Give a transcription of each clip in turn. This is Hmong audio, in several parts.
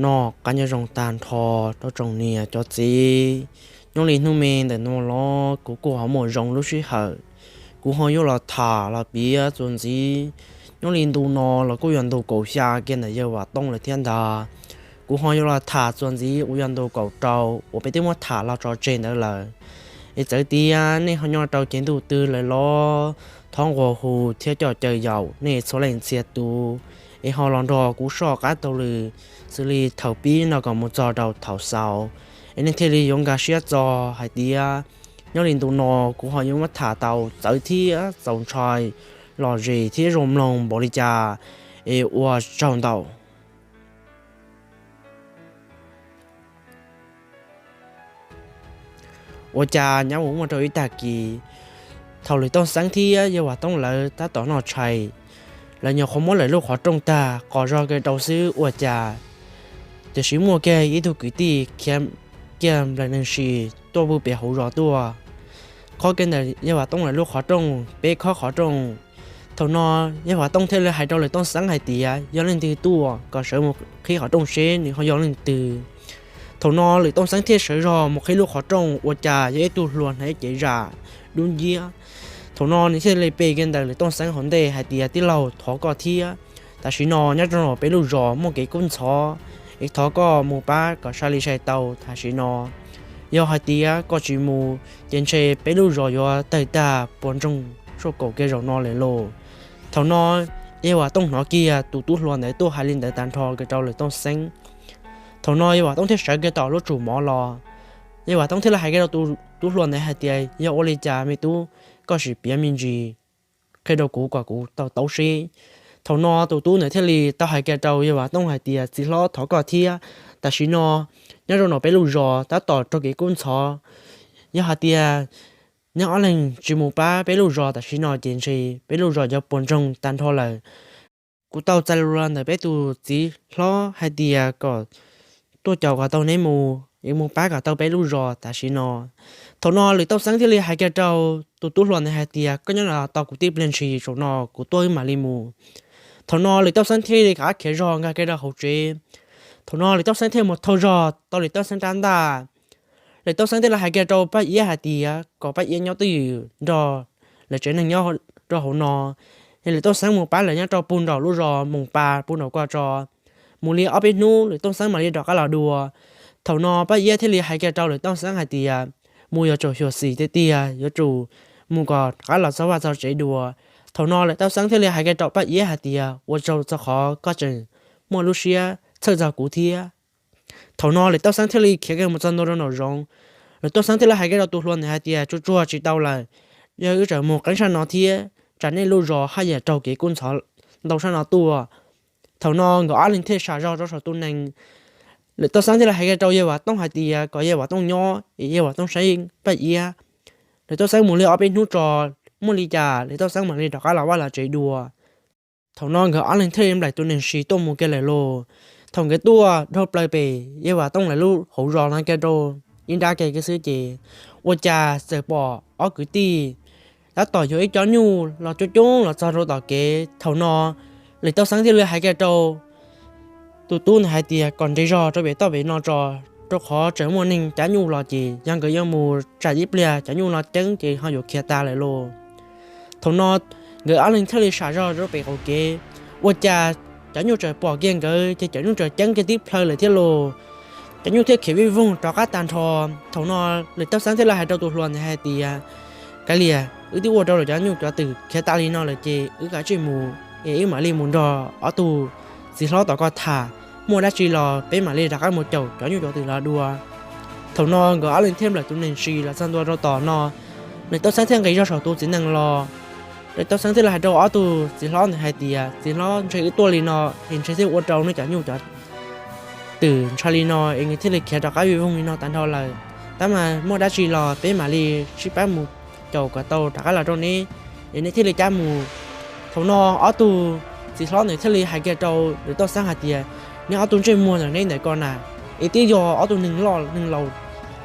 Noj qab nyob zoo tag nrho rau tsoom niam cov txiv. Nyob li hnub me ntawm no los kuv kuj ho muaj zoo lub sij hawm, kuv ho yuav los tham los piav txuas ntxiv. Nyob li ntu no los kuj yog ntu kaum xya kiag ntawm yawg Vam Tooj lawm thiab ntag. Kuv ho yuav los tham txuas ntxiv uas yog ntu kaum rau uas peb twb muab tham los tso tseg ntawd lawm. Es txawm tias nej ho nyob rau cev ntuj twg lawm los thov nquag hu thiab coj caw yaum nej txhua leej txhia tus es ho los nrog kuv soj qab taug lw xws li thaum pib no kom mus txog rau thaum xaus, es nej thiaj li yuav nkag siab txog hais tias nyob li ntu no kuv ho yuav muab tham tau txawv thiab txaus ntshai lom zem thiab zoo mloog npaum li cas. Es ua tsaug ntau. Ua cas nyob mus muaj rau ib tag kis, thaum Lwm Tooj Xeeb thiab yawg Vam Tooj lawv tab tom noj tshais, lawv nyuam qhuav muab lawv lub qhov rooj tag qos zog kiag rau xwb ua cas tiam sis muaj kiag ib tug kwv tij khiav kiag nplaim neeg sis tuaj pw pem hauv zos tuaj, khob kiag ntawm yawg Vam Tooj lawv lub qhov rooj, peb khob qhov rooj. Thaum no yawg Vam Tooj thiaj li hais rau Lwm Tooj Xeeb hais tias yog leej twg tuaj kom sawv mus qhib qhov rooj seb nws ho yog leej twg. Thaum no Lwm Tooj Xeeb thiaj sawv zog mus qhib lub qhov rooj ua cas yog ib tug hluas hnav cev zam dub nciab. Thaum no nws thiaj li pe kiag ntawm Lwm Tooj Xeeb hauv ntej hais tias tij laug, thov koj thiab, tam sim no nyob rau peb lub zos muaj kev kub ntxhov, es thov koj mus pab kom sai li sai tau tam sim no. Yog hais tias koj tsis mus ces ntshe peb lub zos yuav tawg tag puas ntsoog suaj kaum kiag zaum no lawm lauj. Thaum no yawg Vam Tooj hnov kiag tus tub hluas ntawd tuaj hais li ntawd tag nrho kiag rau Lwm Tooj Xeeb. Thaum no yawg Vam Tooj thiaj sawv kiag tom lub tsum mov los. Yawg Vam Tooj thiaj li hais kiag rau tus tub hluas ntawd hais tias yog ua li cas me tub, koj sim piav me ntsis qhia rau kuv kom kuv tau taub seb. Thaum no tus tub ntawd thiaj li tau hais kiag rau yawg Vam Tooj hais tias txiv hlob, thov koj thiab, tam sim no nyob rau no peb lub zos tab tom raug kev kub ntxhov. Yog hais tias neb ob leeg tsis mus pab peb lub zos tam sim no ces ntshe peb lub zos yuav puas ntsoog tag nrho lawm. Kuv tau txais lus los ntawm peb tus txiv hlob hais tias kom tuaj caum kom tau neb mus, es mus pab kom tau peb lub zos tam sim no. Thaum no Lwm Tooj Xeeb thiaj li hais kiag rau tus tub hluas ntawd hais tias koj nyob no tos kuv tib pliag ntshis, zaum no kuv tuaj wb mam li mus. Thaum no Lwm Tooj Xeeb thiaj li rov qab khiav zog nkag kiag rau hauv tsev. Thaum no Lwm Tooj Xeeb thiaj mus thau zog tau Lwm Tooj Xeeb rab ntaj. Lwm Tooj Xeeb thiaj li hais kiag rau Paj Iab hais tias kom Paj Iab nyob twj ywm nrog lawv tsev neeg nyob rau hauv no. Lwm Tooj Xeeb mus pab lawv nyob rau puag nraum lub zos Moos Pa puag nraum ko tso. Mus li ob peb hnub Lwm Tooj Xeeb mam li rov qab los dua. Thaum no Paj Iab thiaj li hais kiag rau Lwm Tooj Xeeb hais tias mus yuav tsum xyuam xim tiag tiag, yuav tsum mus kom rov qab los txog vaj txog tsev dua. Thaum no Lwm Tooj Xeeb thiaj li hais kiag rau Paj Iab hais tias ua tsaug txog qhov koj tseem muaj lub siab txhawj txog kuv thiab. Thaum no Lwm Tooj Xeeb thiaj li khiav kiag mus txog ntua rau nraum zoov. Lwm Tooj Xeeb thiaj li hais kiag rau tus hluas ntawd hais tias tsuag tsuag tsis tau lawm, yog wb tseem mus qeeb sab no thiab tsam nej lub zos haj yam raug kev kub ntxhov ntau sab no tuaj. Thaum no nkawd ob leeg thiaj sam zog rau saum tus nees. Lwm Tooj Xeeb thiaj li hais kiag rau yawg Vam Tooj hais tias kom yawg Vam Tooj nyob es yawg Vam Tooj saib Paj Iab. Lwm Tooj Xeeb mus li ob peb hnub tso, muaj li cas Lwm Tooj Xeeb mam li rov qab los vaj los tsev dua. Thaum no nkawd ob leeg thiaj li nplaim tus nees sis tuaj mus kiag lawm lauj. Thaum nkawd tuaj dhau plaws pem yawg Vam Tooj lawv lub hauv zos no kiag rau ib nrab kiag xwb ces ua cas txawm pom ob kwv tij tab tom yuav ib co nyuj los coob coob los txog rau tom kev. Thaum no Lwm Tooj Xeeb thiaj li hais kiag rau tus tub ntawd hais tias kom nres zog rau pem toj pem no tso, rau qhov tseem muaj neeg cav nyuj los ces yog nkawd yuav mus tsam ib pliag cov nyuj no ceeb ces ho yuav khiav tas lawm lauj. Thaum no nkawd ob leeg thiaj li sam zog rau pem qaum kev, ua cas cov nyuj txawm pom kiag nkawd ces cov nyuj txawm ceeb kiag tib plhaw lawm thiab lauj. Cov nyuj thiaj khiav vij voog rov qab tag nrho. Thaum no Lwm Tooj Xeeb thiaj li hais rau tus hluas ntawd hais tias kav liam, wb twb ua rau lawv cov nyuj cov twm khiav tas li no lawm ces wb kav tsij mus es wb mam li mus nrog ob tug txiv hlob tom ko tham, muaj dab tsi los peb mam li rov qab mus caum cov nyuj cov twm los dua. Thaum no nkawd ob leeg thiaj nplaim tus nees sis los txog ntua rau tom no. Lwm Tooj Xeeb thiaj nqis zog saum tus txiv nees los. Lwm Tooj Xeeb thiaj li hais rau ob tug txiv hlob ntawd hais tias txiv hlob, ntshe wb tuaj li no es ntshe thiaj ua rau nej cov nyuj cov twm ntshai li no es nws thiaj li khiav rov qab vij voog li no tag nrho lawm. Tab mas muaj dab tsi los peb mam li sib pab mus caum kom tau rov qab los rau neb es neb thiaj li cab mus. Thaum no ob tug txiv hlob ntawd thiaj li hais kiag rau Lwm Tooj Xeeb hais tias neb ob tug ntsej muag ntawm neb ntawm ko na es twb yog ob tug neeg loj neeg laus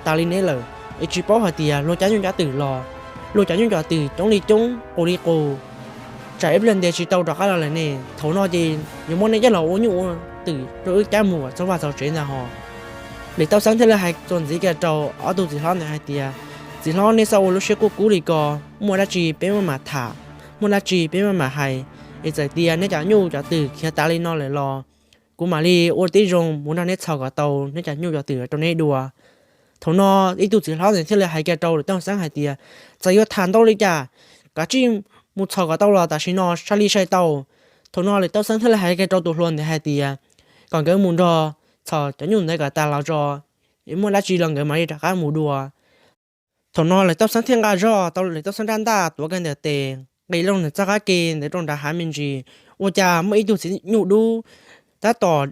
tas li neb lawm es tsis paub hais tias luag cov nyuj cov twm los, luag cov nyuj cov twm coob li coob qus li qus, tsam ib pliag ntes tsis tau rov qab los lawm ne. Thaum no ces yuav muab neb coj los ua nyuj ua twm rau wb cab mus kom txog vaj txog tsev ntag hos. Lis Tauj Xeeb thiaj li hais txuas ntxiv kiag rau ob tug txiv hlob ntawd hais tias, txiv hlob, neb txhob ua lub siab kuj kub li ko, muaj dab tsi peb mam tham, muaj dab tsi peb mam hais. Es txawm tias neb cov nyuj cov twm khiav tas li no lawm los kuv mam li ua tib zoo mus nrog neb txhos kom tau neb cov nyuj cov twm rau neb dua. Thaum no ib tug txiv hlob ntawd thiaj li hais kiag rau Lis Tauj Xeeb hais tias, txawm yuav tham ntau li cas, kav tsij mus txhos kom tau los tam sim no sai li sai tau. Thaum no Lis Tauj Xeeb thiaj li hais kiag rau tus hluas ntawd hais tias, kom nkawd mus nrog txhos cov nyuj ntawd kom tas los tso, es muaj dab tsi los nkawd mam li rov qab mus dua. Thaum no Lis Tauj Xeeb thiaj nqa zog tau Lis Tauj Xeeb rab ntaj tuav kiag ntawm tes, nqis loo ntawm txoj qab ke ntawd rau nram hav me ntsis, ua cas muaj ib tug txiv nyuj dub tab tom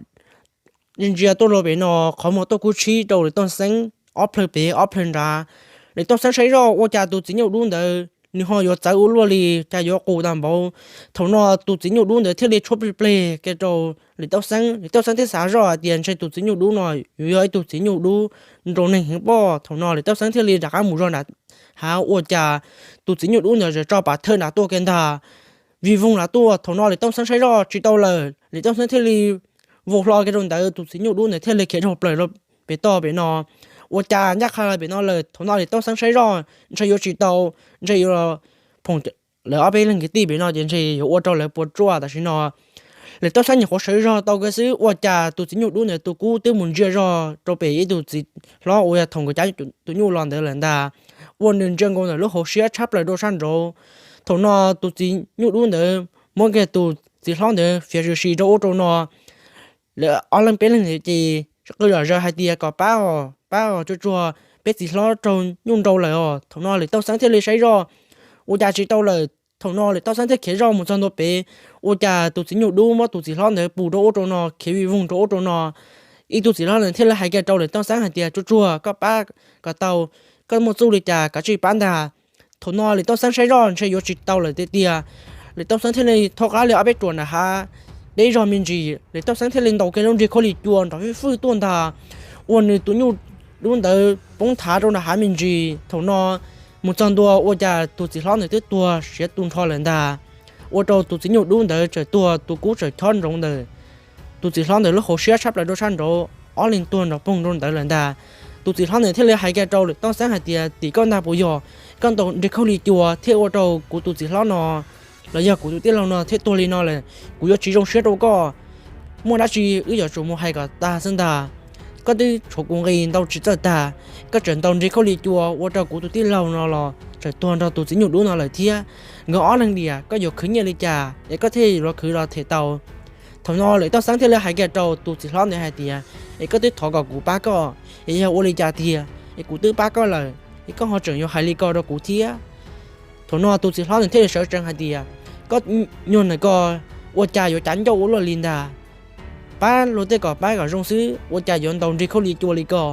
ntsia tuaj rau pem no, qhov muag tuaj kub tshib rau Lis Tauj Xeeb ob plhaw pem ob plhaw nrad. Lis Tauj Xeeb saib zoj ua cas tus txiv nyuj dub ntawd nws ho yuav txawv ua luaj li, cas yuav qus tag npaum. Thaum no tus txiv nyuj dub ntawd thiaj li tshuab plig pleg kiag rau Lis Tauj Xeeb. Lis Tauj Xeeb thiaj xav zoj hais tias ntshe tus txiv nyuj dub no yuav yog ib tug txiv nyuj dub nrau neeg heev pob. Thaum no Lis Tauj Xeeb thiaj li rov qab mus zog nram hav, ua cas tus txiv nyuj dub ntawd tso pam thawj nram tuaj kiag ntag, vij voog nram tuaj. Thaum no Lis Tauj Xeeb saib zoj tsis tau lawm, Lis Tauj Xeeb thiaj li vau hlo kiag rau ntawd, tus txiv nyuj dub ntawd thiaj li khiav dhau plaws pem toj pem no. Ua cas ncaj qha pem no lawm, thaum no Lis Tauj Xeeb saib zoj ntshe yuav tsis tau, ntshe yuav phoom lawv ob peb leeg kwv tij pem no ces ntshe yuav ua rau lawv puas tsuaj tam sim no. Lis Tauj Xeeb nyuam qhuav sawv zog tau kiag xwb, ua cas tus txiv nyuj dub ntawd tus kub twb mus ntsia zog rau pem ib tug txiv hlob uas yog thaum nkawd cab tus nyuj los ntawd lawm ntag. Ua nws ntsia nkaus ntawm lub hauv siab tshab plaws rau sab nraud. Thaum no tus txiv nyuj dub ntawd muab kiag tus txiv hlob ntawd fiav zws si rau ub rau no. Lawv ob leeg peb leeg ntawd ces qw zom zaws hais tias kom pab os, pab os, tsuag tsuag, peb txiv hlob raug nyuj nrau lawm os. Thaum no Lis Tauj Xeeb thiaj li saib zoj, ua cas tsis tau lawm. Thaum no Lis Tauj Xeeb thiaj khiav zoj mus txog ntua pem, ua cas tus txiv nyuj dub muab tus txiv hlob ntawd pus rau ub rau no, khiav vij voog rau ub rau no. Ib tug txiv hlob ntawd thiaj li hais kiag rau Lis Tauj Xeeb hais tias, tsuag tsuag, koj pab kom tau, koj muaj txuj li cas kav tsij pab ntag. Thaum no Lis Tauj Xeeb saib zoj ntshe yuav tsis tau lawm tiag tiag. Lis Tauj Xeeb thiaj li thaub qab li ob peb ruam nram hav, deb zog me ntsis, Lis Tauj Xeeb thiaj li ntaus kiag lub nrig khaub lig cua nrov fwj fwj tuaj ntag, ua nws tus nyuj dub ntawd poob thav rau nram hav me ntsis. Thaum no mus txog ntua ua cas tus txiv hlob ntawd twb tuag siav tu nrho lawm ntag, ua rau tus txiv nyuj dub ntawd txawm tuag, tus kub txawm chob ntsoov ntawm tus txiv hlob ntawd lub hauv siab tshab plaws rau sab nraud, ob leeg tuag nrov poog rau ntawd lawm ntag. Tus txiv hlob ntawd thiaj li hais kiag rau Lis Tauj Xeeb hais tias, tim koj ntag puas yog, koj ntaus nrig khaub lig cua thiaj ua rau kuv tus txiv hlob no los yog kuv tus tij laug no thiaj tuag li no lawm, kuv yuav tsis zoo siab rau koj. Muaj dab tsi wb yuav tsum mus hais kom tag xwb ntag. Koj twb tshuav kuv nqi ntau tsis txawj tag, koj tseem ntaus nrig khaub lig cua ua rau kuv tus tij laug no los txawm tuag nrog tus txiv nyuj dub no lawm thiab. Nkawd ob leeg diam, koj yuav khwv nyiaj li cas es koj thiaj yuav khwv los them tau? Thaum no Lis Tauj Xeeb thiaj li hais kiag rau tus txiv hlob ntawd hais tias, es koj twb thov kom kuv pab koj, es yog ua li cas tiag es kuv twb pab koj lawm es koj ho tseem yuav hais li ko rau kuv thiab? Thaum no tus txiv hlob ntawd thiaj li sawv tsees hais tias, koj nyuag ntawm ko ua cas yuav cav ncauj ua luaj li ntag? Pab luag tej kom pab kom zoo xwb, ua cas yuav ntaus nrig khaub lig cua li ko,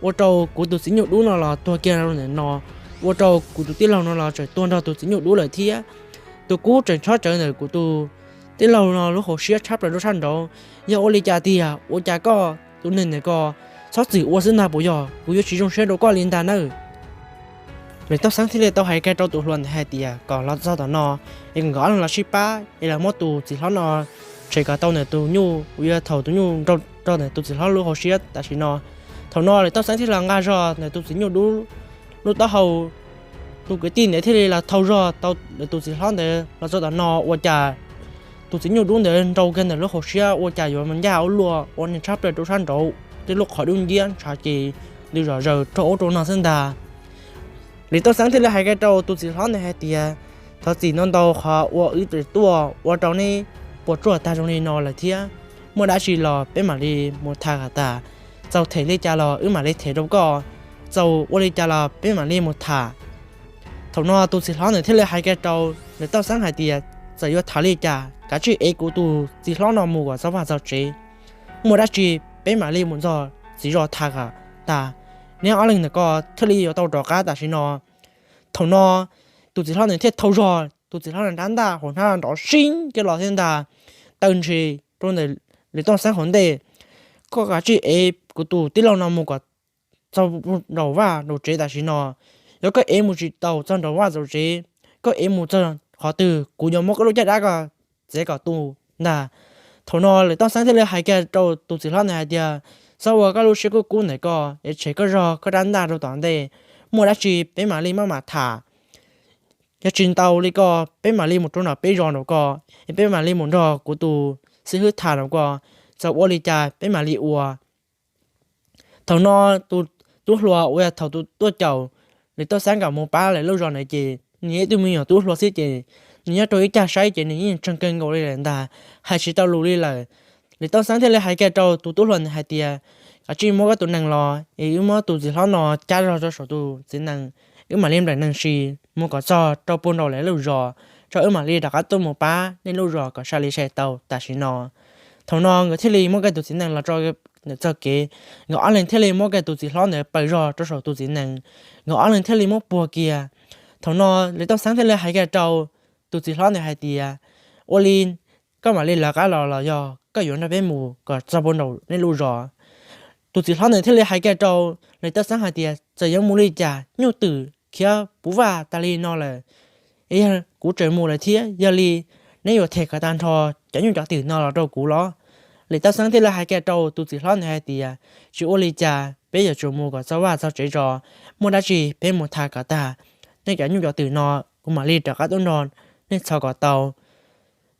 ua rau kuv tus txiv nyuj dub no los tuag kiag rau ntawm no, ua rau kuv tus tij laug no los tseem tuag nrog tus txiv nyuj dub lawm thiab. Tus kub tseem chob tsawv ntawm kuv tus tij laug no lub hauv siab tshab plaws rau sab nraud. Yog ua li cas tiag, ua cas koj tus neeg ntawm ko txhob txwm ua xwb ntag puas yog? Kuv yuav tsis zoo siab rau koj li ntag nawb. Lis Tauj Xeeb thiaj li tau hais kiag rau tus hluas ntawd hais tias kom los txog tom no es nkawd ob leeg los sib pab es los muab tus txiv hlob no tshem kom tau ntawm tus nyuj uas yog thaum tus nyuj nrau rau ntawm tus txiv hlob lub hauv siab tam sim no. Thaum no Lis Tauj Xeeb thiaj los nqa zog ntawm tus txiv nyuj dub lub taub hau. Tus kwv tij ntawd thiaj li los thau zog tau ntawm tus txiv hlob ntawd los txog tom no, ua cas tus txiv nyuj dub ntawd nrau kiag ntawm lub hauv siab ua cas yuav mus ncaj ua luaj ua neeg tshab plaws rau sab nraud, tej lub qhov dub nciab ntshav ces ntws zom zaws rau ub rau no xwb ntag. Lis Tauj Xeeb thiaj li hais kiag rau tus txiv hlob ntawd hais tias, thov txim ntau ntau qhov uas wb tuaj ua rau neb puas tsuaj tag zoo li no lawm thiab. Muaj dab tsi los peb mam li mus tham kom tas, txaus them li cas los wb mam li them rau koj, txaus ua li cas los peb mam li mus tham. Thaum no tus txiv hlob ntawd thiaj li hais kiag rau Lis Tauj Xeeb hais tias, txawm yuav tham li cas kav tsij ev kuv tus txiv hlob no mus kom txog vaj txog tsev. Muaj dab tsi peb mam li mus nrog txiv zos tham kom tas, neb ob leeg ntawm ko thiaj li yuav tau rov qab tam sim no. Thaum no tus txiv hlob ntawd thiaj thau zog tus txiv hlob ntawd rab ntaj hauv hnab nrov sib kiag los thiab ntag, taw ntshis rau ntawm Lis Tauj Xeeb hauv ntej, koj kav tsij ev kuv tus tij laug no mus kom txog nraum vaj nraum tsev tam sim no. Yog koj ev mus tsis tau txog nraum vaj nraum tsev, koj ev mus txog qhov twg kuv yuav muab koj lub caj dab ko txiav kom tu ntag. Thaum no Lis Tooj Xeeb thiaj li hais kiag rau tus txiv hlob ntawd hais tias, txhob ua koj lub siab kub kub ntawm koj es tshem koj zog koj rab ntaj rau tom ntej, muaj dab tsi peb mam li maj mam tham. Yog tsis tau li ko peb mam li mus rau nram peb zos nraum ko, es peb mam li mus nrog kuv tus xib hwb tham nraum ko, txawm ua li cas peb mam li ua. Thaum no tus tub hluas uas yog thaum tus tuaj caum Lis Tooj Xeeb kom mus pab lawv lub zos ntawd ces nws yog ib tug me nyuam tub hluas xwb ces nws nyob rau ib cag saib ces nws yeej tseem kawg nkaus li lawm ntag, hais tsis tau lus li lawm. Lis Tooj Xeeb thiaj li hais kiag rau tus tub hluas ntawd hais tias, kav tsij muab koj tus nees los es wb muab tus txiv hlob no cab zog rau saum tus txiv nees, wb mam li nplawm nees si mus kom txog rau puag nraum lawv lub zos, tso wb mam li rov qab tuaj mus pab nej lub zos kom sai li sai tau tam sim no. Thaum no nkawd thiaj li muab kiag tus txiv nees los rau ntawm txoj kev, nkawd ob leeg thiaj li muab kiag tus txiv hlob ntawd paws zog rau saum tus txiv nees, nkawd ob leeg thiaj li muab puag kiag. Thaum no Lis Tooj Xeeb thiaj li hais kiag rau tus txiv hlob ntawd hais tias, ua li koj mam li lawv qab los los yog koj yuav nrog peb mus kom txog puag nraum nej lub zos? Tus txiv hlob ntawd thiaj li hais kiag rau Lis Tooj Xeeb hais tias, txawm yuav mus li cas nyuj twm khiav puv vaj tas li no lawm, es yog kuv tseem mus lawm thiab, yog li neb yuav them kom tag nrho cov nyuj cov twm no los rau kuv los? Lis Tooj Xeeb thiaj li hais kiag rau tus txiv hlob ntawd hais tias, tsis ua li cas, peb yuav tsum mus kom txog vaj txog tsev tso, muaj dab tsi peb mus tham kom tag, nej cov nyuj cov twm no kuv mam li rov qab tuaj nrog nej txhos kom tau.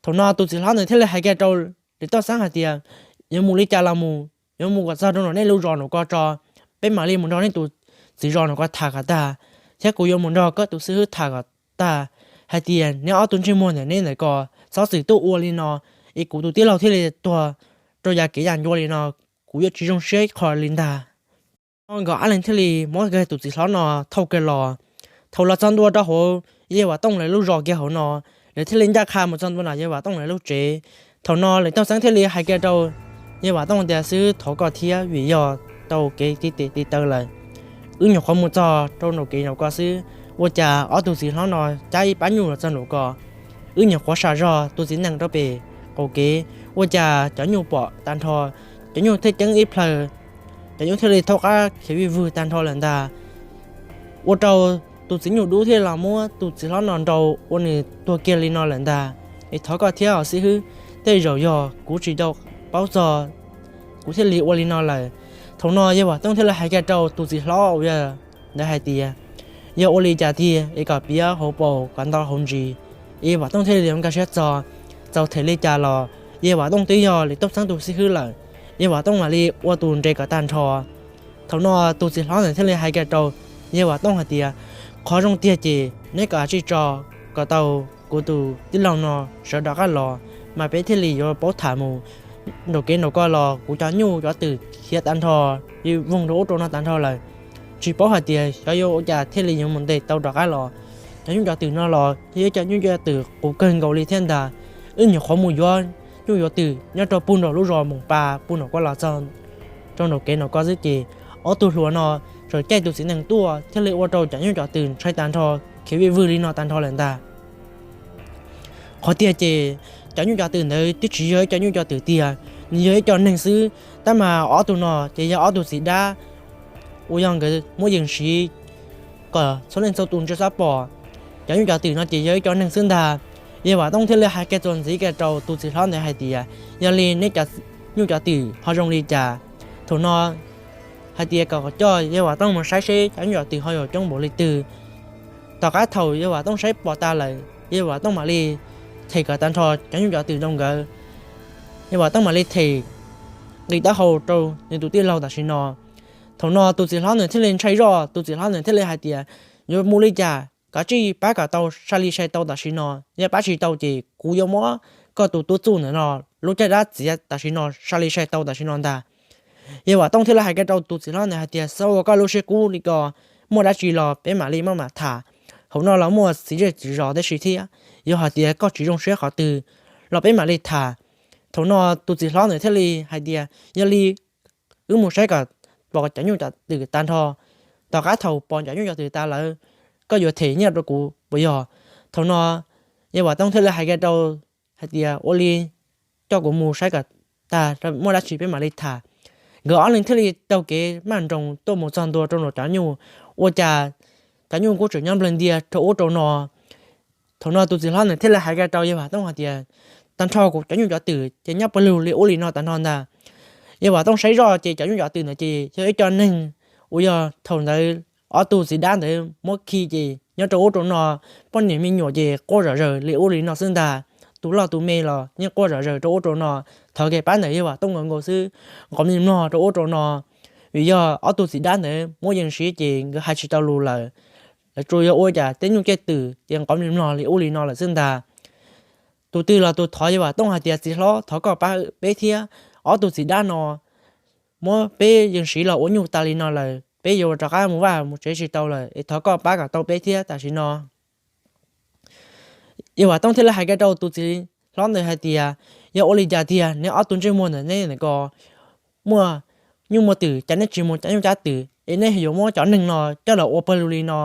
Thaum no tus txiv hlob ntawd thiaj li hais kiag rau Lis Tooj Xeeb hais tias, yuav mus li cas los mus, yuav mus kom txog rau nram nej lub zos nraum ko tso, peb mam li mus nrog nej tus txiv zos nraum ko tham kom tag, thiab kuv yuav mus nrog koj tus xib hwb tham kom tag hais tias neb ob tug ntsej muag ntawm neb ntawm ko txhob txwm tuaj ua li no, es kuv tus tij laug thiaj li tuag rau yav kev yam ncua li no, kuv yuav tsis zoo siab qhov li ntag. Nkawd ob leeg thiaj li muab kiag tus txiv hlob no thauj kiag los. Thaum los txog ntua rau hauv Yawg Vam Tooj lawv lub zos kiag hauv no, lawv thiaj li ncaj qha mus txog ntua nram Yawg Vam Tooj lawv lub tsev. Thaum no Lis Tooj Xeeb thiaj li hais kiag rau Yawg Vam Tooj tias, xib hwb, thov koj thiab, vim yog tau kev tiv tes tiv taw lawm, wb nyuam qhuav mus txog rau nraum kev nraum ko xwb, ua cas ob tug txiv hlob no cab ib pab nyuj los txog nraum ko, wb nyuam qhuav sam zog tus txiv nees rau pem qaum kev, ua cas cov nyuj pom tag nrho, cov nyuj thiaj ceeb ib plhaw, cov nyuj thiaj li thaub qab khiav vij vwg tag nrho lawm ntag. Ua rau tus txiv nyuj dub thiaj los muab tus txiv hlob no nrau ua nws tuag kiag li no lawm ntag. Es thov koj thiab os xib hwb, tej zaum yog kuv tsis tau paub txog, kuv thiaj li ua li no lawm. Thaum no Yawg Vam Tooj thiaj li hais kiag rau tus txiv hlob uas yog ntawd hais tias, yog ua li cas tiag es kom piav hauv paus kom ntau hauv ntsis. Yawg Vam Tooj thiaj li nkag siab txog, txaus them li cas los Yawg Vam Tooj twb yog Lis Tooj Xeeb tus xib hwb lawm, Yawg Vam Tooj mam li ua tus nres kom tag nrho. Thaum no tus txiv hlob ntawd thiaj li hais kiag rau Yawg Vam Tooj hais tias, qhov zoo tiag ces neb kom tsij tso kom tau kuv tus tij laug no sawv rov qab los, mas peb thiaj li yuav paub tham mus. Nraum kev nraum ko los kuv cov nyuj cov twm khiav tag nrho, voog rau ub rau no tag nrho lawm, tsis paub hais tias xyov yuav ua cas thiaj li yuav mus ntes tau rov qab los. Cov nyuj cov twm no los yog ib cov nyuj cov twm qus kawg nkaus li thiab ntag. Wb nyuam qhuav mus yuav nyuj yuav twm nyob rau puag nraum lub zos Moos Pas puag nraum ko los txog rau nraum kev nraum ko xwb ces ob tug hluas no txawm caij tus txiv nees tuaj thiaj li ua rau cov nyuj cov twm ntshai tag nrho, khiav vij vwg li no tag nrho lawm ntag. Qhov tiag ces cov nyuj cov twm ntawd twb tsis yog ib co nyuj cov twm tiag, nws yog ib co neeg xwb, tab mas ob tug no ces yog ob tug txiv dab uas yog nkawd muab yees siv kom txhua leej txhua tus ntsia txhob pom. Cov nyuj cov twm no ces yog ib co neeg xwb ntag. Yawg Vam Tooj thiaj li hais kiag txuas ntxiv kiag rau tus txiv hlob ntawd hais tias, yog li neb cov nyuj cov twm ho zoo li cas? Thaum no hais tias kom coj Yawg Vam Tooj mus saib seb cov nyuj cov twm ho yuav coob npaum li twg. Tom qab thaum Yawg Vam Tooj saib pom tas lawm, Yawg Vam Tooj mam li them kom tag nrho cov nyuj cov twm rau nkawd. Yawg Vam Tooj mam li them nqi taub hau rau nws tus tij laug tam sim no. Thaum no tus txiv hlob ntawd thiaj li ntshai zoj, tus txiv hlob ntawd thiaj li hais tias, yuav mus li cas, kav tsij pab kom tau sai li sai tau tam sim no, yog pab tsis tau ces kuv yuav muab koj tus tub txuj ntawm no lub caj dab txiav tam sim no sai li sai tau tam sim no ntag. Yawg Vam Tooj thiaj li hais kiag rau tus txiv hlob ntawd hais tias, txhob ua koj lub siab kub li ko, muaj dab tsi los peb mam li maj mam tham. Hauv no los muaj txiv zej txiv zos tib si thiab, yog hais tias koj tsis zoo siab qhov twg los peb mam li tham. Thaum no tus txiv hlob ntawd thiaj li hais tias, yog li wb mus saib kom pom cov nyuj cov twm tag nrho. Tom qab thaum pom cov nyuj cov twm tas lawm, koj yuav them nyiaj rau kuv puas yog? Thaum no Yawg Vam Tooj thiaj li hais kiag rau hais tias, ua li, coj kuv mus saib kom tag, muaj dab tsi peb mam li tham. Nkawd ob leeg thiaj li taug kev maj nroos tuaj mus txog ntua rau nram cov nyuj, ua cas cov nyuj kuj tseem nyob nplawg ntias rau ub rau no. Thaum no tus txiv hlob ntawd thiaj li hais kiag rau Yawg Vam Tooj hais tias, tag nrho kuv cov nyuj cov twm ces nyob pawg lug li ub li no tag nrho ntag. Yawg Vam Tooj saib zoj ces cov nyuj cov twm ntawd ces yog ib co neeg uas yog thaum ntawd ob tug txiv dab ntawd muab khi ces nyob rau ub rau no, poj niam me nyuam ces quaj zom zaws li ub li no xwb ntag. Tus loj tus me los yeej quaj zom zaws rau ub rau no, thov kev pab ntawm yawg Vam Tooj nkaus nkaus xwb. Nqov mlig mlog rau ub rau no, vim yog ob tug txiv dab ntawd muab yees siv ces nkawd hais tsis tau lus lawm. Lawv tsuas yog ua cas tej nyuj tej twm ces nqov mlig mlog li ub li no lawm xwb ntag. Tus twg los tus thov yawg Vam Tooj hais tias, txiv hlob, thov koj pab peb thiab, ob tug txiv dab no muab peb yees siv los ua nyuj tas li no lawm, peb yuav rov qab mus vaj mus tsev tsis tau lawm es thov koj pab kom tau peb thiab tam sim no. Yawg Vam Tooj thiaj li hais kiag rau tus txiv hlob ntawd hais tias, yog ua li cas tiag neb ob tug ntsej muag ntawm neb ntawm ko muaj nyuj muaj twm, cas neb tsis mus cab nyuj cab twm es neb yuav muab cov neeg no coj los ua pawg lug li no,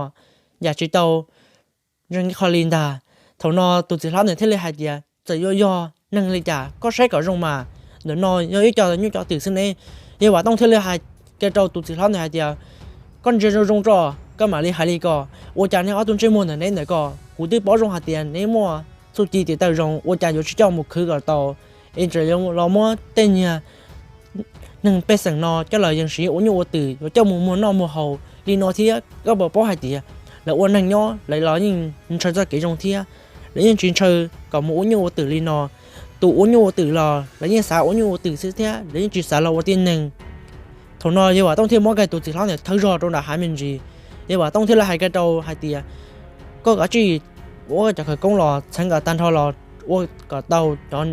yam tsis tau zoo qhov li ntag. Thaum no tus txiv hlob ntawd thiaj li hais tias, txawm yuav yog neeg li cas koj saib kom zoo mas, ntawm no yog ib co nyuj cov twm xwb ne. Yawg Vam Tooj thiaj li hais kiag rau tus txiv hlob ntawd hais tias, koj ntsia zoo zoo tso, koj mam li hais li ko, ua cas neb ob tug ntsej muag ntawm neb ntawm ko, kuv twb paub zoo hais tias neb muaj txuj ci tiv taw zoo, ua cas yuav tsis coj mus khwv kom tau, es tseem los muab tej niag neeg pej xeem no coj los yees siv ua nyuj ua twm, yuav coj mus muag noj muag haus li no thiab. Koj puas paub hais tias lawv ua neeg nyob lawv los yeej ntshaw txoj kev zoo thiab, lawv yeej tsis ntshaw kom mus ua nyuj ua twm li no. Tus ua nyuj ua twm los lawv yeej xav ua nyuj ua twm xwb thiab, lawv yeej tsis xav los ua tib neeg. Thaum no yawg Vam Tooj thiaj muab kiag tus txiv hlob ntawd thawb zog rau nram hav me ntsis. Yawg Vam Tooj thiaj li hais kiag rau hais tias, koj kav tsij ua cov khawv koob los txheev kom tag nrho los ua kom tau cov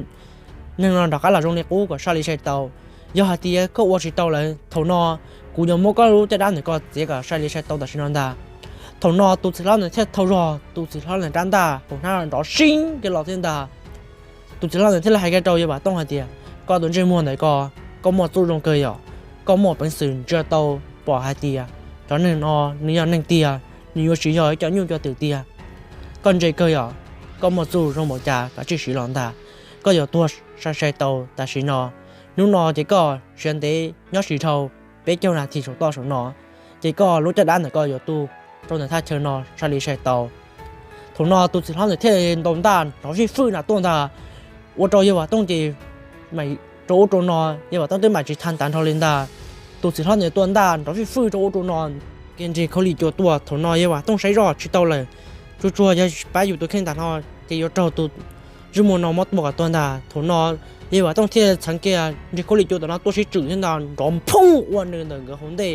neeg no rov qab los zoo li qub kom sai li sai tau. Yog hais tias koj ua tsis tau lawm, thaum no kuv yuav muab koj lub caj dab ntawm ko txiav kom sai li sai tau tam sim no ntag. Thaum no tus txiv hlob ntawd thiaj thau zog tus txiv hlob ntawd rab ntaj hauv hnab nrov sib kiag los thiab ntag. Tus txiv hlob ntawd thiaj li hais kiag rau yawg Vam Tooj hais tias, koj tus ntsej muag ntawm ko, koj muaj txuj zoo kawg yom, koj muaj peev xwm ntsia tau pom hais tias cov neeg no nws yog neeg tiag, nws yuav tsis yog ib co nyuj cov twm tiag. Koj ntse kawg yom, koj muaj txuj zoo npaum cas kav tsij siv los ntag. Koj yuav tuag sai sai tau tam sim no. Hnub no ces koj siav ntev nyob tsis dhau peb caug nas this saum toj saum no, ces koj lub caj dab ntawm ko yuav tu rau ntawm thaj chaw no sai li sai tau. Thaum no tus txiv hlob ntawd thiaj ntaus ntaj nrov fij fwj nram tuaj ntag, ua rau yawg Vam Tooj ces rau ub rau no, yawg Vam Tooj twb mam tsis tha tas nrho li ntag. Tus txiv hlob ntawd tua ntaj nrov fij fwj rau ub rau no, kev nres khaub lig cua tuaj. Thaum no yawg Vam Tooj saib zoj tsis tau lawm, tsuas tsuas yog pab yus tus kheej tas no ces yuav raug tus ntsej muag no muab tua kom tuag ntag. Thaum no yawg Vam Tooj thiaj txheev kiag nrig khaub lig cua tom no tuaj sib tswm thiab ntag, nrov phooj ua nws ntawm nkawd hauv ntej,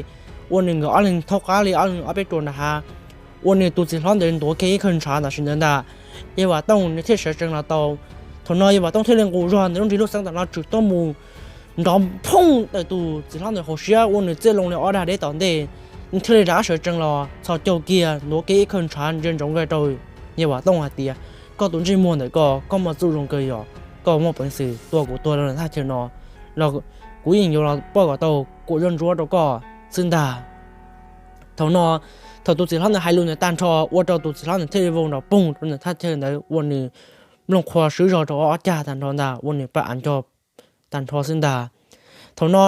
ua nws nkawd ob leeg thaub qab li ob leeg ob peb ruas nram hav, ua nws tus txiv hlob ntawd ntuav kiag ib khawg ntshav tam sim ntawd ntag. Yawg Vam Tooj nws thiaj sawv tsees los tau. Thaum no yawg Vam Tooj thiaj li nqus zog ntawm lub nrig lub xeeb tom no tswm tuaj mus, nrov phooj tawm tus txiv hlob ntawd hauv siab ua nws txij loo li ob dag deb tom ntej. Nws thiaj li rov qab sawv tsees los txhos caug kiag ntuav kiag ib khawg ntshav ntsia ntsoov kiag rau yawg Vam Tooj hais tias, koj tus ntsej muag ntawm ko, koj muaj txuj zoo kawg yom, koj muaj peev xwm tua kuv tuag rau ntawm thaj chaw no los kuv yeej yuav los pauj kom tau kuv zoj ntsuab rau koj xwb ntag. Thaum no, thaum tus txiv hlob ntawd hais lus ntawd tag nrho, ua rau tus txiv hlob ntawd thiaj li vau nrov poog rau ntawm thaj chaw ntawd ua nws nplooj qhuav swb zog rau ob cag tag nrho ntag, ua nws paj av ncog tag nrho xwb ntag. Thaum no,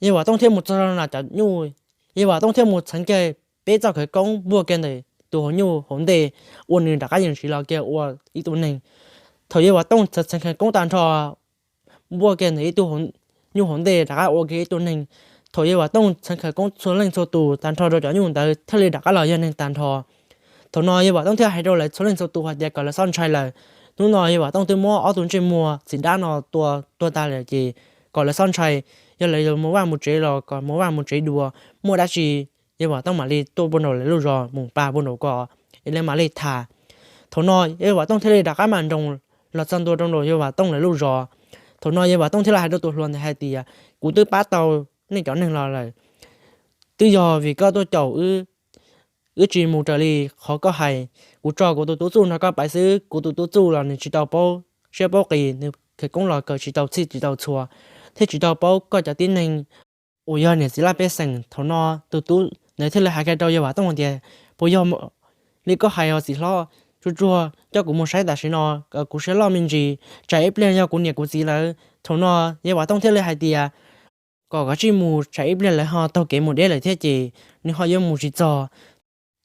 yawg Vam Tooj thiaj mus txog na cov nyuj, yawg Vam Tooj thiaj mus txheev kiag peb txoj khawv koob npuaj kiag ntawm tus hauv nyuj hauv ntej, ua nws rov qab yees siv los kiag ua ib tug neeg. Thaum yawg Vam Tooj txheev khawv koob tag nrho, npuaj kiag ntawm ib tug nyuj hauv ntej rov qab ua kiag ib tug neeg. Thaum yawg Vam Tooj txheev khawv koob txhua leej txhua tus tag nrho rau cov nyuj ntawd thiaj li rov qab los yog neeg tag nrho. Thaum no yawg Vam Tooj thiaj hais rau lawv txhua leej txhua tus hais tias kom lawv txhob ntshai lawm. Hnub no yawg Vam Tooj twb muab ob tug ntsej muag txiv dab no tua tuag tag lawm ces kom lawv txhob ntshai. Yog lawv yuav mus vaj mus tsev los kom mus vaj mus tsev dua, muaj dab tsi yawg Vam Tooj mam li tuaj puag nraum lawv lub zos mus pa puag nraum ko es lawv mam li tham. Thaum no yawg Vam Tooj thiaj li rov qab mam nroos los txog ntua rau nraum yawg Vam Tooj lawv lub zos. Thaum no yawg Vam Tooj thiaj li hais rau tus hluas ntawd hais tias, kuv twb pab tau nej cov neeg los lawm, twb yog vim koj tuaj caum wb, wb tsis mus raws li qhov koj hais. Kuv tso kuv tus tub txuj nrog koj pais xwb, kuv tus tub txuj los nws tsis tau paub siab paub qis, nws khawv koob los kawm tsis tau txhij tsis tau txhua, thiab tsis tau paub koj cov tib neeg uas yog niam txiv laj pej xeem. Thaum no tus tub ntawd thiaj li hais kiag rau yawg Vam Tooj tias, puas yog li koj hais os txiv hlob? Tsuag tsuag coj kuv mus saib tam sim no, kuv siab loj me ntsis, tsam ib pliag yog kuv niam kuv txiv lawv. Thaum no yawg Vam Tooj thiaj li hais tias, kom kav tsij mus, tsam ib pliag lawv ho taug kev mus deb lawm thiab ces nws ho yuav mus tsis txog.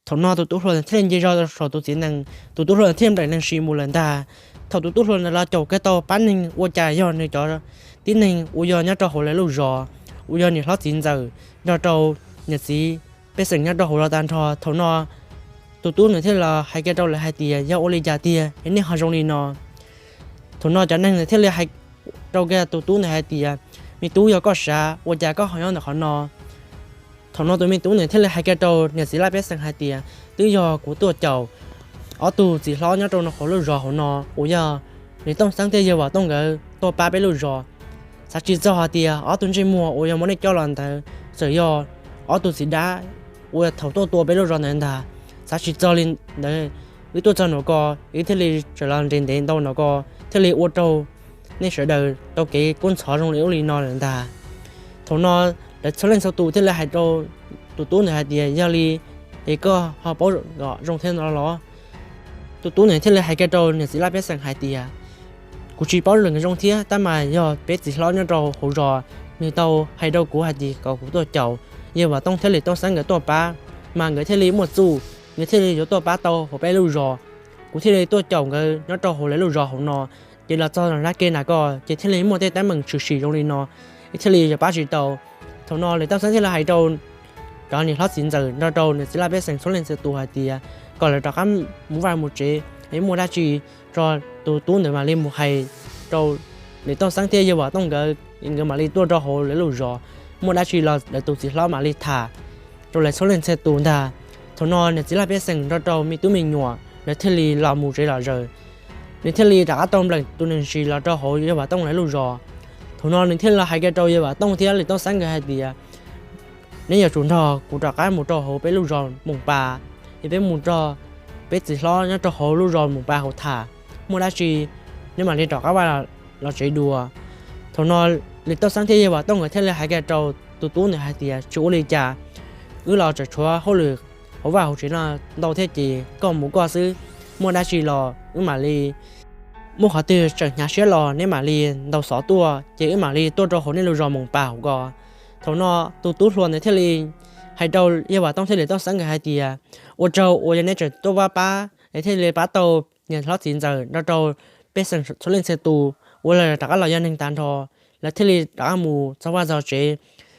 Thaum no tus tub hluas thiaj li nce zog saum tus txiv nees, tus tub hluas thiaj nplaim nees sis mus lawm ntag. Thaum tus tub hluas ntawd los caum kiag tau pab neeg ua cas yog nws cov tib neeg uas yog nyob rau hauv lawv lub zos uas yog niam hlob txiv ntxawm nrog rau niam txiv pej xeem nyob rau hauv zos tag nrho. Thaum no tus tub ntawd thiaj los hais kiag rau lawv hais tias, yog ua li cas tiag es nej ho zoo li no? Thaum no cov neeg ntawd thiaj li hais rau kiag tus tub ntawd hais tias, me tub, yog koj sav ua cas koj ho nyob ntawm qhov no? Thaum no tus me tub ntawd thiaj li hais kiag rau niam txiv laj pej xeem hais tias, twb yog kuv tuaj caum ob tug txiv hlob nyob rau no hauv lub zos hauv no uas yog Lis Tooj Xeeb thiab Yawg Vam Tooj nkawd tuaj pab peb lub zos. Xav tsis txog hais tias ob tug ntsej muag uas yog muab nej coj los ntawd txawm yog ob tug txiv dab uas thaum tuaj tua peb lub zos ntawd ntag. Xav tsis txog li ntawd, wb tuaj txog nram ko, wb thiaj li txawm los nres ntev ntau nram ko, thiaj li ua rau nej sawv daws tau kev kub ntxhov zoo li ub li no lawm ntag. Thaum no lawv txhua leej txhua tus thiaj li hais rau tus tub ntawd hais tias, yog li es koj ho paub kom zoo thiab no los? Tus tub ntawd thiaj li hais kiag rau niam txiv laj pej xeem hais tias, kuv tsis paub zoo thiab, tab mas yog peb txiv hlob nyob rau hauv zos nws tau hais rau kuv hais tias kom kuv tuaj caum Yawg Vam Tooj thiab Lis Tooj Xeeb nkawd tuaj pab, mas nkawd thiaj li muaj txuj, nkawd thiaj li yuav tuaj pab tau hauv peb lub zos. Kuv thiaj li tuaj caum nkawd nyob rau hauv lawv lub zos hauv no, ces los txog nram ke nram ko ces thiaj li muaj tej teeb meem tshwm sim zoo li no, wb thiaj li yuav pab tsis tau. Thaum no Lis Tooj Xeeb thiaj li hais rau cov niam hlob txiv ntxawm nrog rau niam txiv laj pej xeem txhua leej txhua tus hais tias, kom lawv rov qab mus vaj mus tsev, es muaj dab tsi tso tus tub ntawd mam li mus hais rau Lis Tooj Xeeb thiab Yawg Vam Tooj nkawd, nkawd mam li tuaj rau hauv lawv lub zos, muaj dab tsi los lawv tus txiv hlob mam li tham rau lawv txhua leej txhua tus ntag. Thaum no niam txiv laj pej xeem nrog rau me tub me nyuam lawv thiaj li los mus tsev los zaws. Nws thiaj li rov qab tau npleem tus neeg ntsis los rau hauv Yawg Vam Tooj lawv lub zos. Thaum no nws thiaj li los hais kiag rau Yawg Vam Tooj thiab Lis Tooj Xeeb nkawd hais tias, neb yuav tsum nrog kuv rov qab mus rau hauv peb lub zos Moos Pas, es peb mus nrog peb txiv hlob nyob rau hauv lub zos Moos Pas hauv tham, muaj dab tsi neb mam li rov qab vaj los tsev dua. Thaum no Lis Tooj Xeeb thiab Yawg Vam Tooj nkawd thiaj li hais kiag rau tus tub ntawd hais tias, tsis ua li cas, wb los tseem tshuav hauj lwm hauv vaj hauv tsev no ntau thiab ces koj mus koj xwb, muaj dab tsi los wb mam li, muaj qhov twg tseem hnyav siab los neb mam li ntaus xov tuaj ces wb mam li tuaj rau hauv nej lub zos Moos Pas hauv ko. Thaum no tus tub hluas ntawd thiaj li hais rau Yawg Vam Tooj thiab Lis Tooj Xeeb nkawd hais tias, ua tsaug uas yog neb tseem tuaj pab pab es thiaj li pab tau niam hlob txiv ntxawm nrog rau pej xeem txhua leej txhia tus uas lawv rov qab los yog neeg tag nrho, lawv thiaj li rov qab mus txog vaj txog tsev.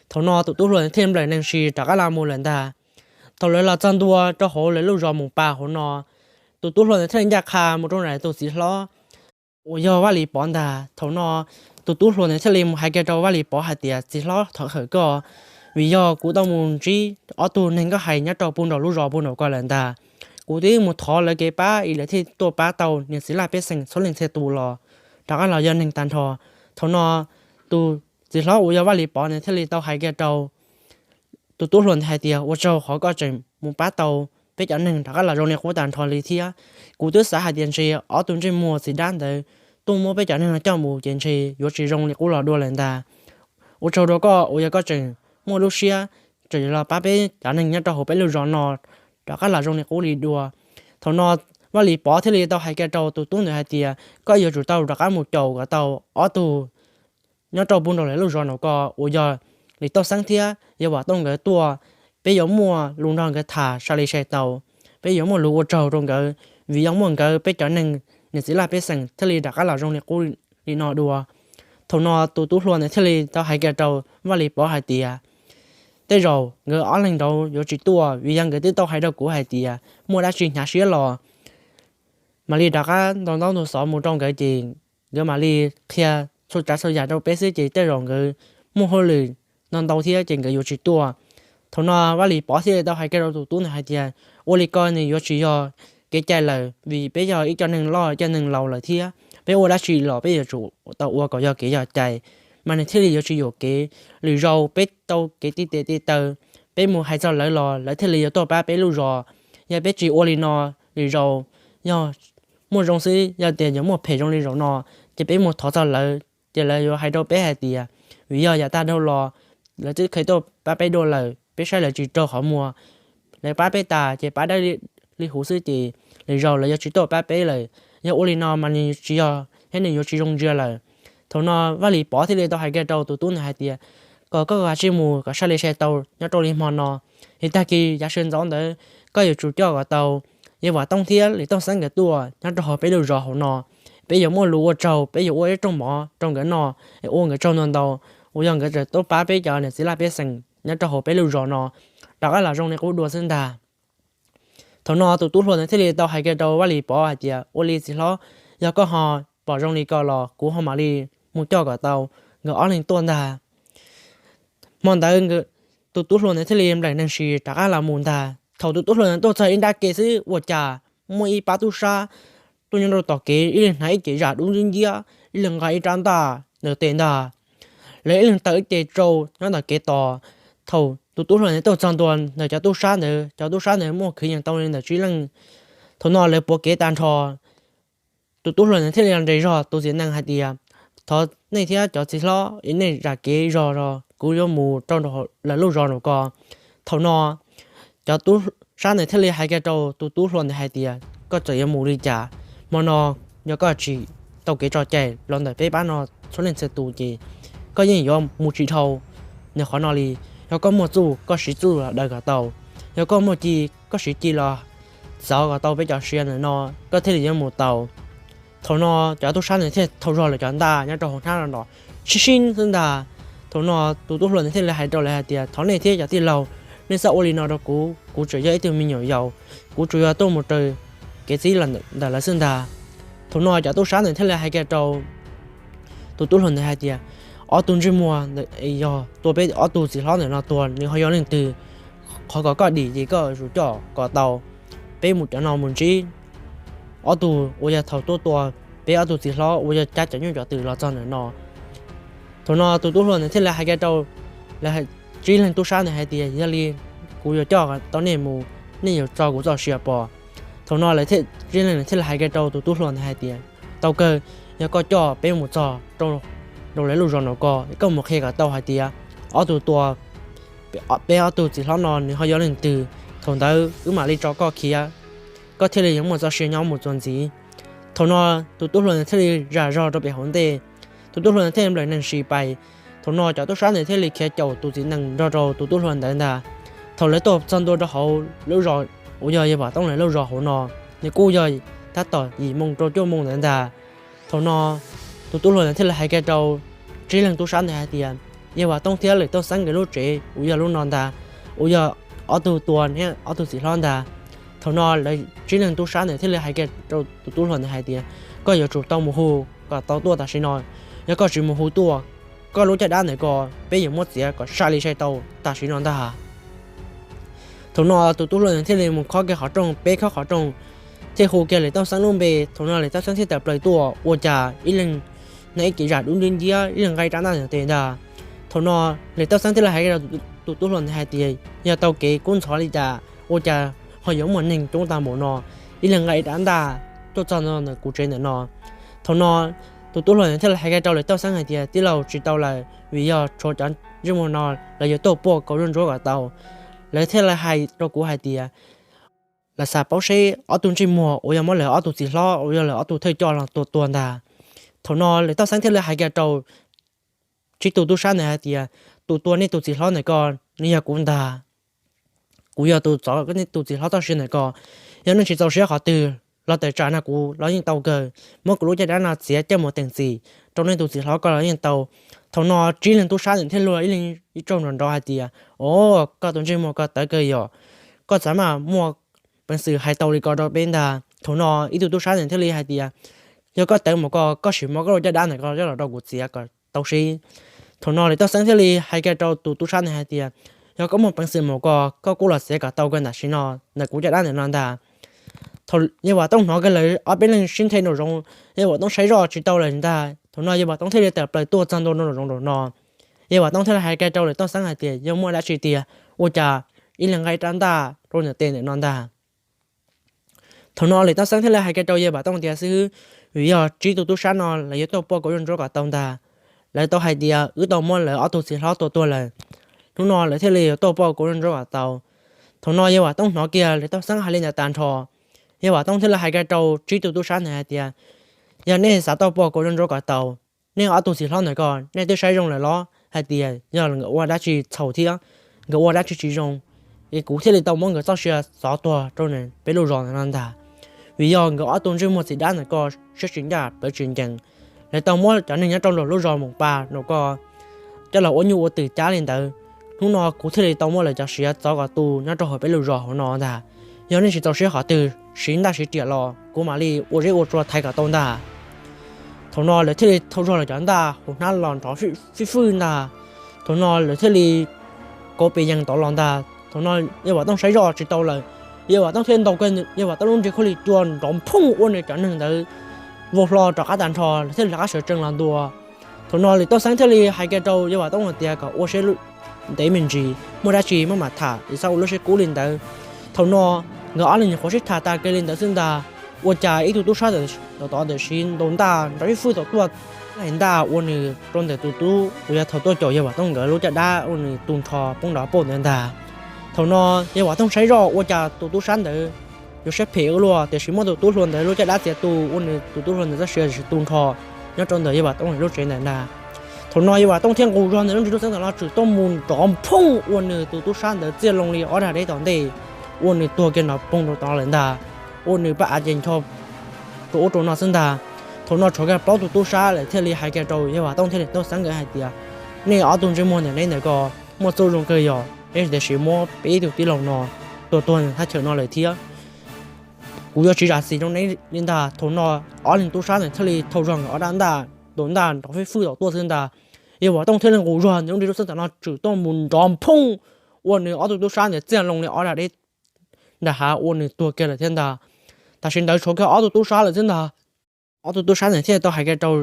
Thaum no tus tub hluas thiaj nplawm neeg ntsis rov qab los mus lawm ntag. Thaum lawv los txog ntua rau hauv lawv lub zos Moos Pas hauv no, tus tub hluas ntawd thiaj li ncaj qha mus rau nram tus txiv hlob uas yog Vaj Lis Pov ntag. Thaum no tus tub hluas ntawd thiaj li mus hais kiag rau Vaj Lis Pov hais tias, txiv hlob, thov khawm koj, vim yog kuv tau mus ntsib ob tug neeg koj hais nyob rau puag nraum lub zos puag nraum ko lawm ntag. Kuv twb mus thov lawv kev pab es lawv thiaj tuaj pab tau niam txiv laj pej xeem txhua leej txhia tus los rov qab los yog neeg tag nrho. Thaum no tus txiv hlob uas yog Vaj Lis Pov ntawd thiaj li tau hais kiag rau tus tub hluas ntawd hais tias, ua tsaug qhov koj tseem mus pab tau peb cov neeg rov qab los zoo li qub tag nrho li thiab. Kuv twb xav hais tias ntshe ob tug ntsej muag txiv dab ntawd tuaj muab peb cov neeg no coj mus ces ntshe yuav tsis zoo li qub los dua lawm ntag. Ua tsaug rau koj uas yog koj tseem muaj lub siab tseem los pab peb cov neeg nyob rau hauv peb lub zos no rov qab los zoo li qub li dua. Thaum no Vaj Lis Pov thiaj li tau hais kiag rau tus tub ntawd hais tias, koj yuav tsum tau rov qab mus caum kom tau ob tug nyob rau puag nraum lawv lub zos nraum ko uas yog Lis Tooj Xeeb thiab yawg Vam Tooj nkawd tuaj. Peb yuav muaj lus nrog nkawd tham sai li sai tau, peb yuav muaj lus ua tsaug rau nkawd, vim yog muaj nkawd peb cov neeg niam txiv laj pej xeem thiaj li rov qab los zoo li qub li no dua. Thaum no tus tub hluas ntawd thiaj li tau hais kiag rau Vaj Lis Pov hais tias, tej zaum nkawd ob leeg nraud yuav tsis tuaj, vim yog nkawd twb tau hais rau kuv hais tias muaj dab tsi hnyav siab los mam li rov qab ntaus ntaub ntaus xov mus rau nkawd ces nkawd mam li qhia txhua tsav txhua yam rau peb xwb ces tej zaum nkawd muaj hauj lwm ntau ntau thiab ces nkawd yuav tsis tuaj. Thaum no Vaj Lis Pov thiaj li tau hais kiag rau tus tub ntawd hais tias, ua li ko nws yuav tsis yog kev cai lawm, vim peb yog ib co neeg loj ib co neeg laus lawm thiab, peb ua dab tsi los peb yuav tsum tau ua kom yog kev yog cai, mas nws thiaj li yuav tsis yuam kev. Lwm zaus peb tau kev tiv tes tiv taw, peb mus hais txog lawv los lawv thiaj li yuav tuaj pab peb lub zos. Yog peb tsis ua li no, lwm zaus yog muaj zoo xwb, yog tias yuav muaj phem zoo li zaum no, ces peb mus thov txog lawv ces lawv yuav hais rau peb hais tias, vim yog yav tag dhau los lawv twb kheev tuaj pab peb dua lawm, peb saib lawv tsis raug qhov muag, lawv pab peb tas ces pab dawb li huv xwb ces lwm zaus lawv yuav tsis tuaj pab peb lawm. Yog ua li no mas nws tsis yog thiab nws yuav tsis zoo ntsia lawm. Thaum no Vaj Lis Pov thiaj li tau hais kiag rau tus tub ntawd hais tias, kom koj kav tsij mus kom sai li sai tau nyob rau li hmo no, es tag kis yav sawv ntxov ntawd koj yuav tsum coj kom tau yawg Vam Tooj thiab Lis Tooj Xeeb nkawd tuaj nyob rau hauv peb lub zos hauv no, peb yuav muaj lus ua tsaug, peb yuav ua ib rooj mov rau nkawd noj es ua nkawd tsaug ntau ntau, uas yog nkawd tseem tuaj pab peb cov niam txiv laj pej xeem nyob rau hauv peb lub zos no rov qab los zoo li qub dua xwb ntag. Thaum no tus tub hluas ntawd thiaj li tau hais kiag rau Vaj Lis Pov hais tias, ua li txiv hlob, yog koj ho pom zoo li ko los kuv ho mam li mus coj kom tau nkawd ob leeg tuaj ntag. Hmo ntawd tus tub hluas ntawd thiaj li nplaim neeg sis rov qab los mus ntag. Thaum tus tub hluas ntawd tuaj txog ib nrab ke xwb ua cas muaj ib pab tub sab tuaj nyob rau tom kev, ib leeg hnav ib cev zam dub nciab nciab, ib leeg nqa ib rab ntaj ntawm tes ntag. Lawv ib leeg taws ib ce rau nyob ntawm kev tos. Thaum tus tub hluas ntawd tuaj txog ntua ntawm cov tub sab ntawd, cov tub sab ntawd muaj kwv yees tau li ntawm tsib leeg. Thaum no lawv puav kev tag nrho, tus tub hluas ntawd thiaj li nres zog tus txiv nees hais tias, thov nej thiab cov txiv hlob es nej zam kev zog os, kuv yuav mus rau lawv lub zos nraum ko. Thaum no cov tub sab ntawd thiaj li hais kiag rau tus tub hluas ntawd hais tias, koj txawm yuav mus li cas, hmo no yog koj tsis tau kev tso cai los ntawm peb pab no txhua leej txhia tus ces koj yeej yuav mus tsis dhau nws qhov no li. Yog koj muaj txuj koj siv txuj los daws kom tau, yog koj muaj ci koj siv ci los txov kom tau peb cov sia ntawm no, koj thiaj li yuav mus tau. Thaum no cov tub sab ntawd thiaj thau zog lawv cov ntaj nyob rau hauv hnab los nrov sib sib xwb ntag. Thaum no tus tub hluas ntawd thiaj li hais rau lawv hais tias, thov nej thiab cov tij laug, nej txhob ua li no rau kuv, kuv tseem yog ib tug me nyuam yaus, kuv tsuas yog tuaj mus raws kev txib los ntawm lawv xwb ntag. Thaum no cov tub sab ntawd thiaj li hais kiag rau tus tub hluas ntawd hais tias, ob tug ntsej muag ntawd yog tua peb ob tug txiv hlob ntawm no tuag, nws ho yog leej twg? Qhov kom koj dim ces koj yuav tsum coj kom tau, peb mus cov no mus ntsib ob tug uas yog thaum tuaj tua peb ob tug txiv hlob uas yog cab cov nyuj cov twm los txog ntawm no. Thaum no tus tub hluas ntawd thiaj li hais kiag rau lawv tsib leeg tub sab ntawd hais tias, yog li kuv yuav coj tau nej mus, nej yuav tso kuv txoj sia pov. Thaum no lawv tsib leeg thiaj li hais kiag rau tus tub hluas ntawd hais tias, tau kawg, yog koj coj peb mus txog rau lawv lub zos nraum ko, koj mus qhia kom tau hais tias ob tug tua peb ob tug txiv hlob no nws ho yog leej twg, thaum ntawd wb mam li tso koj khiav, koj thiaj li yuav muaj txoj sia nyob mus txuas ntxiv. Thaum no tus tub hluas ntawd thiaj li zam zog rau pem hauv ntej, tus tub hluas ntawd thiaj li nplaim neeg sis pais. Thaum no cov tub sab ntawd thiaj li khiav caum tus txiv nees nrog rau tus tub hluas ntawd ntag. Thaum lawv tuaj txog ntua rau hauv lub zos uas yog yawg Vam Tooj lawv lub zos hauv no, nws kuj yog tab tom yim moo rau cuaj moo ntawd ntag. Thaum no tus tub hluas ntawd thiaj li hais kiag rau tsib leeg tub sab ntawd hais tias, yawg Vam Tooj thiab Lwm Tooj Xeeb nkawd lub tsev uas yog lub no ntag, uas yog ob tug tua neb ob tug txiv hlob ntag. Thaum no lawv tsib leeg tub sab ntawd thiaj li hais kiag rau tus tub hluas ntawd hais tias, koj yuav tsum tau mus hu kom tau tuaj tam sim no. Yog koj tsis mus hu tuaj, koj lub caj dab ntawm ko peb yuav muab txiav kom sai li sai tau tam sim no ntag. Thaum no tus tub hluas ntawd thiaj li mus khob kiag qhov rooj, peb khob qhov rooj, thiaj hu kiag Lwm Tooj Xeeb lub npe. Thaum no Lwm Tooj Xeeb thiaj tawm plaws tuaj ua cas ib leeg nqa ib cev zam dub nciab nciab, ib leeg nqa ib rab ntaj ntawm tes ntag. Thaum no Lwm Tooj Xeeb thiaj li hais rau tus tub hluas ntawd hais tias, yog tau kev kub ntxhov li cas ua cas ho yuav muaj neeg coob tag npaum no, ib leeg nqa ib rab ntaj tuaj txog ntawm kuv tsev ntawm no. Thaum no tus tub hluas ntawd thiaj li hais kiag rau Lwm Tooj Xeeb hais tias, tij laug, tsis tau lawm, vim yog tshuav cov ntsej muag no lawv yuav tuaj puaj kauv zuaj ntsuab kom tau. Lawv thiaj li hais rau kuv hais tias, lawv xav paub seb ob tug ntsej muag uas yog muab lawv ob tug txiv hlob uas yog lawv ob tug thawj coj los tua tuag ntag. Thaum no Lwm Tooj Xeeb thiaj li hais kiag rau tsib tus tub sab ntawd hais tias, tus tua nej tus txiv hlob ntawm ko nws yog kuv ntag, kuv yog tus txov nej tus txiv hlob txoj sia ntawm ko. Yog nej tsis txaus siab qhov twg los tawm tsam no kuv los yeej tau kawg, muab kuv lub caj dab no txiav coj mus teem txim rau nej tus txiv hlob ko los yeej tau. Thaum no tsib leeg tub sab ntawd thiaj luag ib leeg ib tsaug nrov nrov hais tias, o, koj tus ntsej muag ko tawv kawg yom, koj txawm mam muaj peev xwm hais tau li ko rau peb ntag. Thaum no ib tug tub sab ntawd thiaj li hais tias, yog koj tawv mus ko, koj sim muab koj lub caj dab ntawm ko coj los rau kuv txiav kom tau seb. Thaum no Lwm Tooj Xeeb thiaj li hais kiag rau tus tub sab ntawd hais tias, yog koj muaj peev xwm mus ko, koj kuj los txiav kom tau kawg tam sim no ntawm kuv caj dab ntawm no ntag. Thaum yawg Vam Tooj hnov kiag lawv ob peb leeg sib nthe nraum zoov, yawg Vam Tooj saib zoj tsis tau lawm ntag. Thaum no yawg Vam Tooj thiaj li tawm plaws tuaj txog ntua nraum zoov nraum no. Yawg Vam Tooj thiaj li hais kiag rau Lwm Tooj Xeeb hais tias, yog muaj dab tsi tiag, ua cas ib leeg nqa ib rab ntaj rau ntawm tes ntawm no ntag. Thaum no Lwm Tooj Xeeb thiaj li hais kiag rau yawg Vam Tooj tias, xib hwb, vim yog tsib tug tub sab no lawv yuav tuaj puaj kauv zuaj ntsuab kom tau ntag. Lawv tau hais tias wb tau muab lawv ob tug txiv hlob tua tuag lawm, hnub no lawv thiaj li yuav tuaj puaj kauv zuaj ntsuab kom tau. Thaum no yawg Vam Tooj hnov kiag Lwm Tooj Xeeb hais li ntawd tag nrho, yawg Vam Tooj thiaj li hais kiag rau tsib tug tub sab ntawd hais tias, yog nej xav tuaj puaj kauv zuaj ntsuab kom tau, nej ob tug txiv hlob ntawm ko nej twb saib zoo lawm los hais tias yog nkawd ua dab tsi txhaum thiab nkawd ua dab tsi tsis zoo, es kuv thiaj li tau muab nkawd txoj sia xov tuag rau peb lub zos ntawm no ntag. Vim yog nkawd ob tug ntsej muag txiv dab ntawm ko siab tsis ncaj plawv tsis ncees, lawv tau muab cov neeg nyob rau lub zos Moos Pas no ko coj los ua nyuj ua twm cab li ntawd. Hnub no kuv thiaj li tau muab lawv cov siav txov kom tu nyob rau hauv peb lub zos hauv no ntag. Yog nej tsis txaus siab qhov twg, siv ntaj siv riam los kuv mam li ua zeb ua tsua thaiv kom tau ntag. Thaum no lawv thiaj li thau zog lawv cov ntaj hauv hnab los nrov fij fwj ntag. Thaum no lawv thiaj li kauv pes yees tod los ntag. Thaum no Yawg Vam Tooj saib zoj tsis tau lawm, Yawg Vam Tooj thiaj ntaus kiag Yawg Vam Tooj lub nrig khaub lig cua nrov phooj ua nws cov neeg ntawd vau hlo rov qab tag nrho, lawv thiaj li rov qab sawv tsees los ntua. Thaum no Lis Toj Xeeb thiaj li hais kiag rau Yawg Vam Tooj hais tias kom ua siab ntev me ntsis, muaj dab tsi mam mam tham, txhob ua lub siab kub li ntawd. Thaum no nkawd ob leeg nyuam qhuav sib tham tas kiag li ntawd xwb ntag, ua cas ib tug tub sab tom tod tam sim ntaus ntaj nrov fij fwj tom tuaj, hais ntaj ua nws rau ntawm tus tub uas yog thaum tuaj caum Yawg Vam Tooj nkawd lub caj dab ua nws tu nrho poob nrov pauj ntawd ntag. Thaum no Yawg Vam Tooj saib zoj ua cas tus tub sab ntawd yuav siab phem ua luaj, tiam sis muab tus tub hluas ntawd lub caj dab txiav tu ua nws tus tub hluas ntawd txoj sia tsis tu nrho nyob rau ntawm Yawg Vam Tooj lub tsev ntawd ntag. Thaum no Yawg Vam Tooj thiaj nqus zog ntawm lub nrig lub xeeb tom no tshwm tuaj mus nrov phooj ua nws tus tub sab ntawd txiaj loo li ob dag deb tom ntej, ua nws tuag kiag nrov phooj rau tod lawm ntag, ua nws paj av ces ncho rau ub rau no xwb ntag. Thaum no tshuav kiag plaub tus tub sab lawm thiaj li hais kiag rau Yawg Vam Tooj thiab Lis Toj Xeeb nkawd hais tias, nej ob tug ntsej muag ntawm neb ntawm ko muaj txuj zoo kawg yog neb tiam sis muab peb ib tug tij laug no tua tuag thaj chaw no lawm thiab. Kuv yuav tsis zam txim rau neb li ntag. Thaum no ob leeg tub sab ntawd thiaj li thau zog nkawd ob rab ntaj, ntaus ntaj nrov fij fwj tom tuaj xwb ntag. Yawg Vam Tooj thiaj li nqus zog nws lub nrig lub xeeb tom no tshwm tuaj mus nrov phooj ua nws ob tug tub sab ntawd txiaj loo li ob dag deb nram hav ua nws tuag kiag lawm thiab ntag. Tam sim ntawd tshuav kiag ob tug tub sab lawm xwb ntag. Ob tug tub sab ntawd thiaj tau hais kiag rau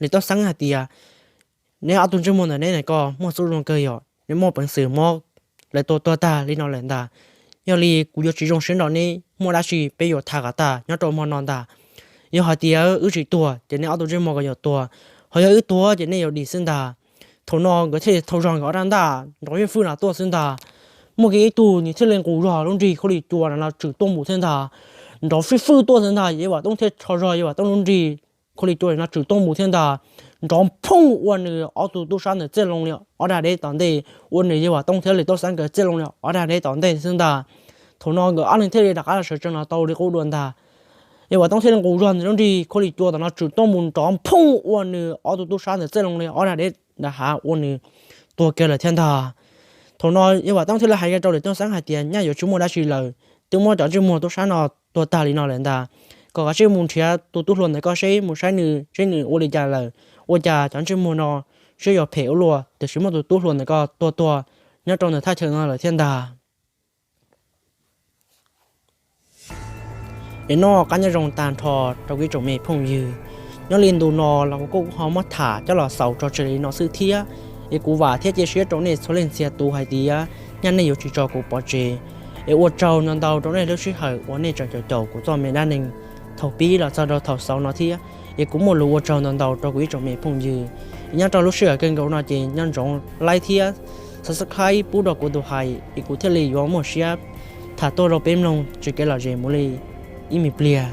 Lis Toj Xeeb hais tias, neb ob tug ntsej muag ntawm neb ntawm ko muaj txuj zoo kawg yog neb muaj peev xwm muab lawv tua tuag tag li no lawm ntag. Yog li kuv yuav tsis zoo siab nrog neb, muaj dab tsi peb yuav tham kom tag nyob rau hmo no ntag. Yog hais tias wb tsis tuag ces neb ob tug ntsej muag ko yuav tuag, ho yog wb tuag ces neb yuav dim xwb ntag. Thaum no nkawd thiaj li thau zog nkawd ob rab ntaj nrov fij fwj no tuaj xwb ntag. Muaj kiag ib tug nws thiaj li nqus zog lub nrig khaub lig cua no tshwm tuaj mus thiab ntag, nrov fij fwj tuaj xwb ntag. Yawg Vam Tooj thiaj rho zog Yawg Vam Tooj lub nrig khaub lig cua no tshwm tuaj mus thiab ntag, nrov phooj ua nws ob tug tub sab ntawd txiaj loo li ob dag deb tom ntej, ua nws Yawg Vam Tooj thiab Lis Toj Xeeb nkawd txiaj loo li ob dag deb tom ntej xwb ntag. Thaum no nkawd ob leeg thiaj li rov qab los sawv tsees los tau li qub dua ntag. Yawg Vam Tooj thiaj li nqus zog nws lub nrig khaub lig cua tom no tshwm tuaj mus nrov phooj ua nws ob tug tub sab ntawd txiaj loo li ob dag deb nram hav ua nws tuag kiag lawm thiab ntag. Thaum no Yawg Vam Tooj thiaj li hais kiag rau Lis Toj Xeeb hais tias, nyaj yuav tsis muaj dab tsi lawm, twb muab cov ntsej muag tub sab no tua tag li no lawm ntag, kom kav tsij mus nrhiav tus tub hluas ntawd koj seb, mus saib nws seb nws ua li cas lawm, ua cas cov ntsej muag no siab yuav phem ua luaj, tiam sis muab tus tub hluas ntawd koj tua tuag nyob rau ntawm thaj chaw no lawm thiab ntag. Es noj qab nyob zoo tag nrho rau kuv ib tsoom me phooj ywg. Nyob li ntu no los kuv kuj ho muab tham coj los xaus tso tseg li no xwb thiab. Es kuv vam thiab cia siab rau nej txhua leej txhia tus hais tias nyaj nej yuav tsis tso kuv pov tseg. Es ua tsaug ntau ntau rau nej lub sij hawm uas nej tseem caum caum kuv txoj me dab neeg thaum pib los txog rau thaum xaus no thiab. Es kuv muaj lus ua tsaug ntau ntau rau kuv ib tsoom me phooj ywg. Es nyob rau lub sij hawm kawg nkaus no ces nco ntsoov like thiab subscribe pub rau kuv tus hais, es kuv thiaj li yuav muaj siab tham tuaj rau peb mloog tsis kev lom zem mus li ib me pliag.